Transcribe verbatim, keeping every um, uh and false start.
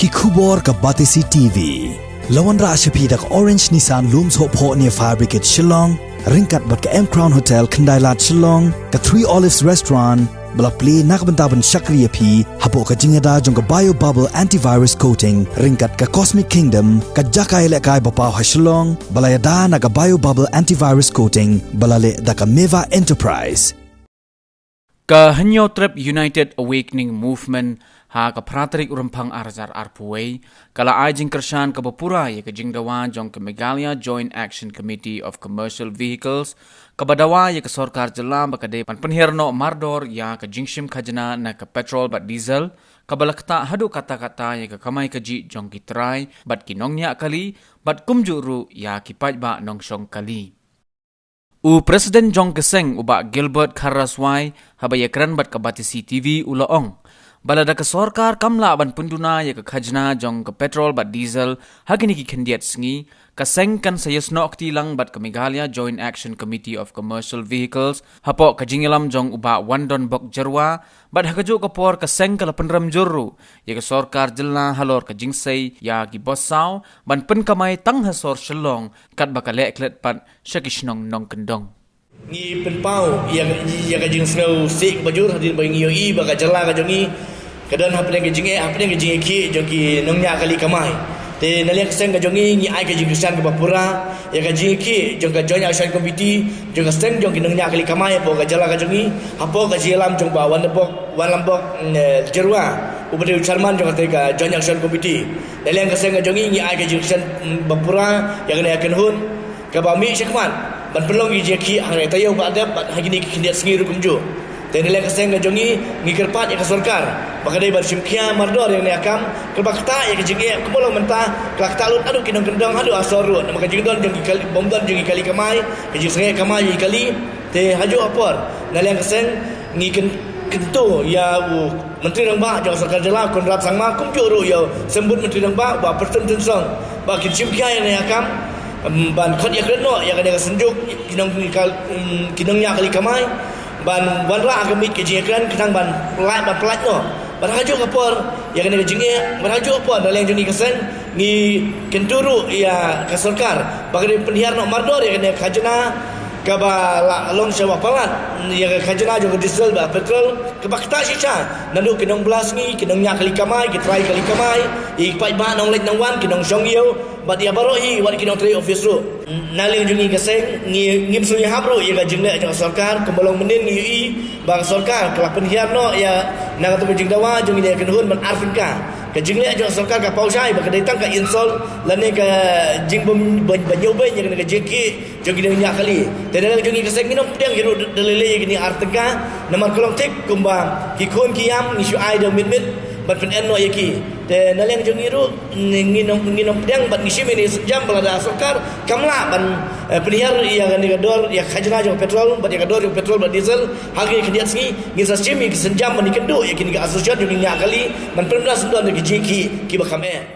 Ki khubor ka Batesi T V. La wanrah sha phi da ka Orange Nissan Lum Sohphoh near Fire Brigade Shillong, ryngkat bad ka M Crown Hotel Khyndailad Shillong, ka Three Olives Restaurant, ba la plie na ka bynta ban shakri ïa phi hapoh ka jingïada jong ka Bio Bubble Antivirus Coating, ryngkat ka Cosmic Kingdom, ka jaka ïalehkai ba paw ha Shillong, ba la ïada na ka Bio Bubble Antivirus Coating, ba la leh da ka Meva Enterprise. Ka Hynñiewtrep United Awakening Movement ha ka phra tarik u Rymphang ar hajar arphew wei, ka la ai jingkyrshan kaba pura ïa ka jingdawa jong ka Meghalaya Joint Action Committee of Commercial Vehicles, kaba dawa ïa ka sorkar jylla ba ka dei ban pynhiar noh mardor ïa ka jingshim khajna na ka petrol bad diesel, kaba la ktah haduh katta katta ïa ka kamai kajih jong ki trai bad ki nongñiah kali, bad kumjuh ruh ïa ki paidbah nongshong kali. U President jong ka seng, u Bah Gilbert Kharaswai, haba ïakren bad ka Batesi T V, u la ong ba lada ka sorkar kam lah ban pynduna ïa ka khajna jong ka petrol bad diesel ha kine ki khyndiat sngi, ka seng kan sa ïasnoh kti lang bad ka Meghalaya Joint Action Committee of Commercial Vehicles hapoh ka jingïalam jong u Bah Wandonbok Jyrwa, bad ha kajuh ka por ka seng ka la pynrem jur ruh ïa ka sorkar jylla halor ka jingsei ïa ki bos saw ban pynkamai tang ha sor Shillong, katba ka leh klet pat sha ki shnong nongkyndong. Ngi pynpaw ïa, ïa ka jingsngewsih kaba jur hadien ba ngi ïohi ba ka jylla ka jong ngi ka don hapdeng ka jingeh, hapdeng ka jingeh khih jong ki nongñiah kali kamai. Te na liang ka seng ka jong ngi, ngi ai ka jingkyrshan kaba pura ïa ka jingeh khih jong ka Joint Action Committee, jong ka seng jong ki nongñiah kali kamai hapoh ka jylla ka jong ngi, hapoh ka jingïalam jong Bah Wanlambok, Wanlambok, mm, eh, Jyrwa, uba dei u chairman jong ka, ka Joint Action Committee. Na liang ka seng ka jong ngi, ngi ai ka jingkyrshan, mm, ba pura ïa kane ka kynhun kaba mih shakhmat ban pynlong ki jingeh khih hangne taïew ba dep bad ha kine ki khyndiat sngi ruh kumjuh. Te na liang ka seng ka jong ngi, ngi kyrpad ïa ka sorkar ba ka dei ban shim khia mardor ïa kane ka kam, kaba ktah ïa ka jingeh, kumba long mynta ka la ktah lut haduh ki nongkyndong, haduh ha sor ruh, namar ka jingdon jong ki kali, bym don jong ki kali kamai, ka jingsngewsih kamai ïa ki kali. Te ha kajuh ka por, na liang ka seng, ngi kyn-, kyntu ïa u Myntri Rangbah jong ka sorkar jylla, Conrad Sangma, kumjuh ruh ïa u Symbud Myntri Rangbah, Bah Prestone Tynsong, ba kin shim khia ïa kane ka kam, em, ban khot ïakren noh ïa kane ka synjuk ki nong, ki kal-, em, ki nongñiah kali kamai, ban wanrah ha ka miet ka jingïakren, khnang ban pyllait, ban pyllait noh. Bad ha kajuh ka por, ïa kane ka jingeh, bad ha kajuh ka por, na liang jong ngi ka seng, ngi kyntu ruh ïa ka sorkar ba ka dei pynhiar noh mardor ïa kane ka khajna kaba la long sha ba palat, ïa ka khajna jong ka diesel bad petrol, kaba ktah shisha naduh ki nongbylla sngi, ki nongñiah kali kamai, ki trai kali kamai, ïa ki paidbah nongleit nongwan, ki nongshong ïew, bad ïa baroh hi wat ki nongtrei office ruh. Na liang jong ngi ka seng, ngi, ngim sngewhap ruh ïa ka jingleh jong ka sorkar, kumba long mynnin ngi ïohi ba ka sorkar ka la pynhiar noh ïa, na katu ka jingdawa jong ngi ïa ka kynhun ban ar tyngka. Ka jingleh jong ka sorkar ka paw shai ba ka dei tang ka insult lane ka jingbym, bym, bym ñiewbeiñ ïa kane ka jingeh khih jong ki nongñiah kali. Te na liang jong ngi ka seng, ngin ym pdiang hi ruh da lei lei ïa kine ar tyngka, namar ka long thik kumba ki khun ki ïam ngi shu ai da u mit mit ban pynim noh ïa ki. Te na liang jong ngi ruh, ngi, ngin ym, ngin ym pdiang bad ngi shim ïa kane ka sienjam ba lada ka sorkar kam lah ban, eh, pynhiar ïa kane ka dor, ïa ka khajna jong ka petrol bad ïa ka dor jong ka petrol bad diesel ha kine ki khyndiat sngi, ngin sa shim ïa ka sienjam ban ïakynduh ïa kine ki association jong ki nongñiah kali ban pynbna syndon ïa ki jingeh khih kiba kham eh.